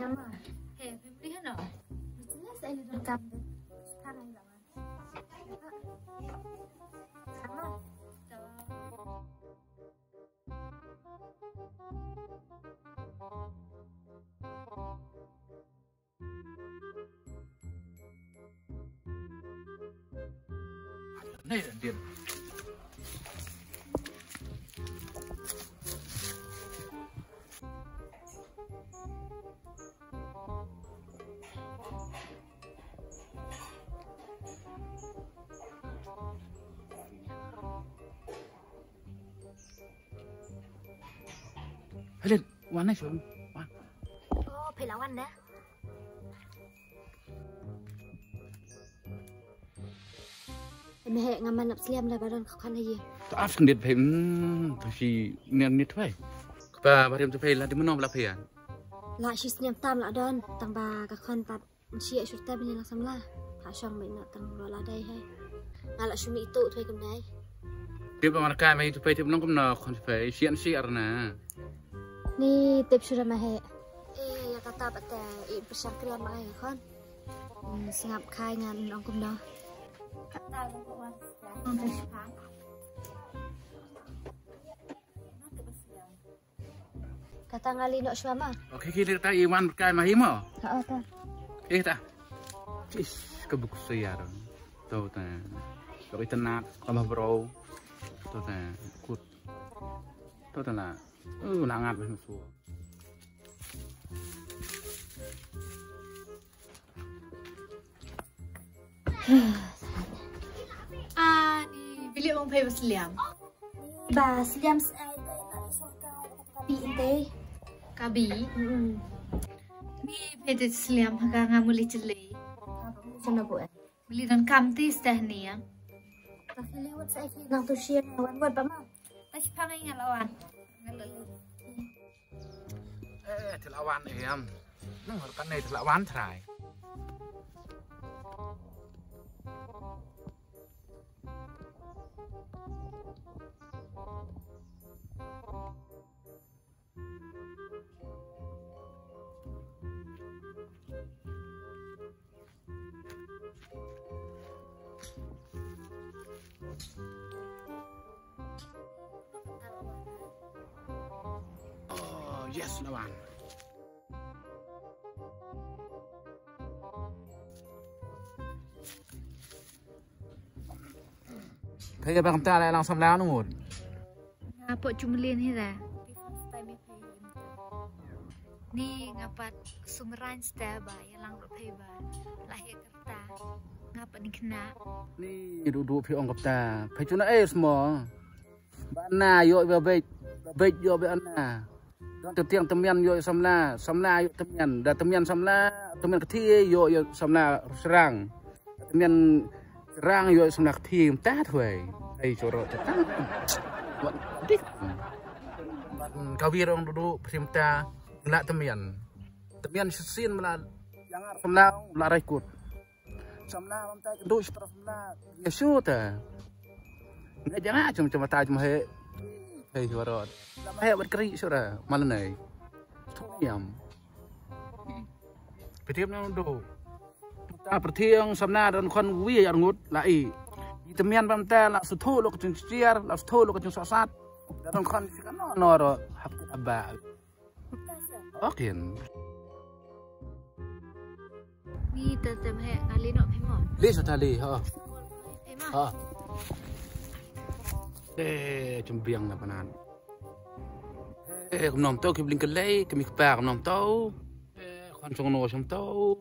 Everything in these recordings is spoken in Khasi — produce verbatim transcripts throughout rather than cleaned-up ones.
Mama. He, phi mri hano? Mesti lah saya duduk kamar. Sekarang lah, Wan. Mama. Helin, wan ai shong. Wan. Oh, phi la wan da. Me he, nga man ap sliam la baron ka khan ye. Ta af sendit phi, hmm, ta shi nian nit phi. Ba barim tu phi la di mano la phi an. La shi sniam tam la don, tang ba ka khan tat. Shi ya shurta bini lang samla. Ha shong mai na tang lo la dai hai. Nga la shumi tu tu kum dai. Tip amar kai mai tu phi tip nong kum na khon phi. Shi an shi arna. Ni tip shura ma he. Eh, ya kata bate i pisa kriam ma ai khon. Hmm, sngap kai ngan nong kum na. Kata lo ko wan. Nong ta shi pa. Kata nga lino shwa ma. Okay, ki ta i wan kai ma hi mo. Ha, ta. Eh, ta. Is, ka buk sayar. To ta. Lo ita na ka ma bro. To ta. Kut. To ta na. Uh, na ngat ma su. Ani, bilik ong phi ba sliam. Ba sliam s-, eh, ka bi inte. Ka bi. Hmm. Ni phi te sliam ha ka nga muli chili. Sana bu eh. Muli dan kam ti steh ni ya. Ka fili wat sa ki nang tu shia wan wat ba ma. Ta shi pa ngai nga lawan. Nga lalu. Eh, te la wan em. Nang hor kan ne te la wan trai. Oh, yes, lawan. Phi ïa ba kumta la lang samla ngut. Nga pok chumlin hi da. Ni nga pat sumran sta ba ïa lang ruh phi ba la hi karta. Nga pat ni kena. Ni du du phi ong kapta. Phi chuna es mo. Ba na yo ba bej. Ba bej yo ba na. Don te tiang temian yo samla, samla yo temian, da temian samla, temian keti yo yo samla serang. Temian serang yo samla keti mta thwei. Ai choro te tang. Wat dik. Ban kawir ong dudu primta la temian. Temian sin mla yang samla la raikut. Samla lam ta du stra samla. Ya shu ta. Nga janga chum chum ta chum he. Hei warot. Lam he wat kri sura malanai. Yam. Pitiam nang do. Ta pertiang samla dan khon wi arngut la i. Di temian bam ta la suthu lo kacung chiar, la suthu lo kacung sasat. Dan khon si kan no no ro hap aba. Okin. Ni ta tem he ngali no phi mo. Li sa ta li ha. Phi mo. Ha. Eh, chumbiang na panan. Eh, kumnom to ki bling kelei, kami kpa kumnom to. Eh, khon chong no chong to.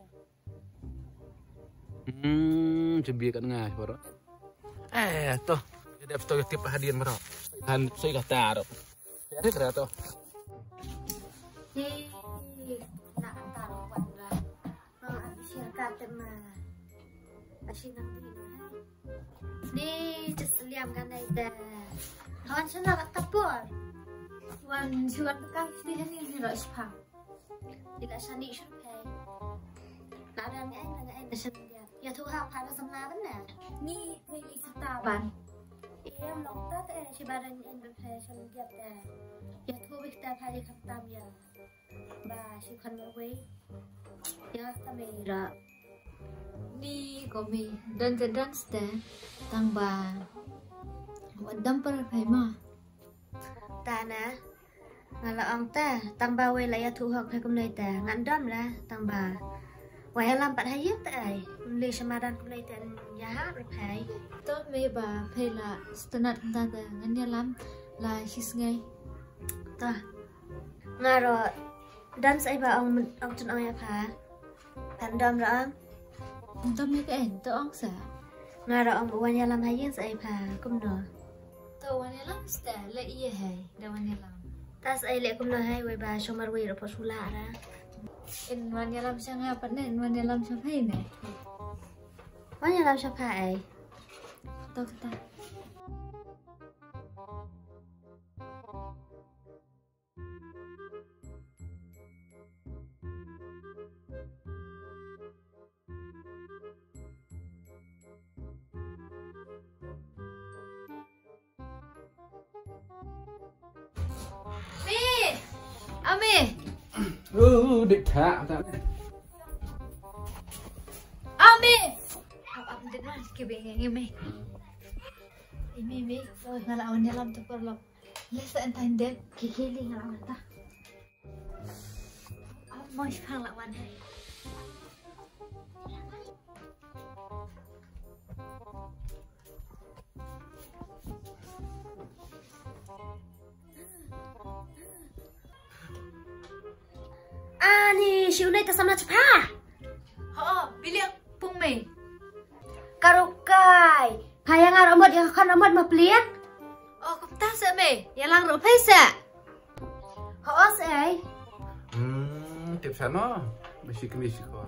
Hmm, chumbiang kat ngai bro. Eh, to. Dia betul tip hadian bro. Han soi kata ro. Jadi kira to. Ni nak tahu wan lah. Mau ambil syirkat tema. Asin nanti lah. Ni just liam kan ai da. Hawan sana kat kapur. Wan jual tu kan sini ni ni ro sepang. Ila sani shupai. Na da ngai na ngai na shan dia. Ya tu ha para samla bana. Ni ni sata ban. Em long ta te shi ba dan en be phe shon giat te. Ya thu bik ta pha li kham tam ya. Ba shi khon mo wei. Ya ta me ra. Ni ko me dan te dan ste tang ba. Wat dam par phe ma. Ta na. Nga la ong te, tang ba wei la ïathuh hok phe kumne te, ngan dom la, tang ba. Wei ïalam pat ha ïing te ai, ym lei sha madan kumne te, ïa ha re phe. To me ba phe la sngewtynnat kumta te, ngan ïalam la shi sngi. To. Nga ruh dance ai ba ong, ong chun ong ïa pha. Phan dom ruh ong. Dom ïa kaei, to ong sa. Nga ruh ong ba wan ïalam ha ïing sa ai pha, kumno. To wan ïalam sa, leh ïa hai, da wan ïalam. Ta sa ai leh kumno hai, wei ba shong marwei ruh pat shu lah ra. In wan ïalam sha nga pat ne, in wan ïalam sha pha ne. Wan ïalam sha pha ai. To kata. Mi! Ami! Uh, dik tak tak. Ami! Ap ap dit ma ki be ngi mi. Imi mi. Oi, ngala on dalam tu perlu. Yes, entah deh. Kiki li ngala on ta. Ap mo shpang la wan. Ani, shi unai ta samla chapha. Ho, bilik pung mei. Karukai. Pha ïa nga romot ïa khon romot ma pliang. Oh, kumta sa mei. Ïa lang ro phai sa. Ho os ei. Hmm, tip sa no. Mesti kami siko.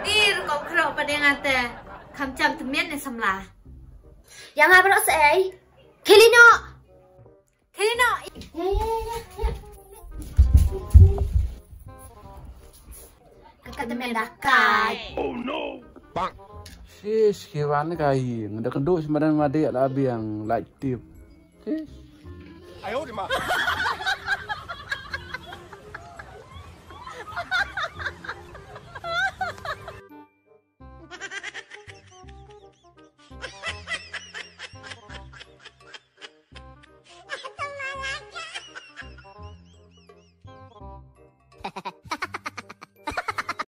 Dir kong kro pada ngate. Kam jam temian ne samla. Ïa nga beros ei. Kilino. Kilino. Ya ya ya ya. Kaka temian dakai. Oh no. Sis, kiwan ka hi. Ngada kadu semadan madi ala biang like tip. Sis. Ayo di ma.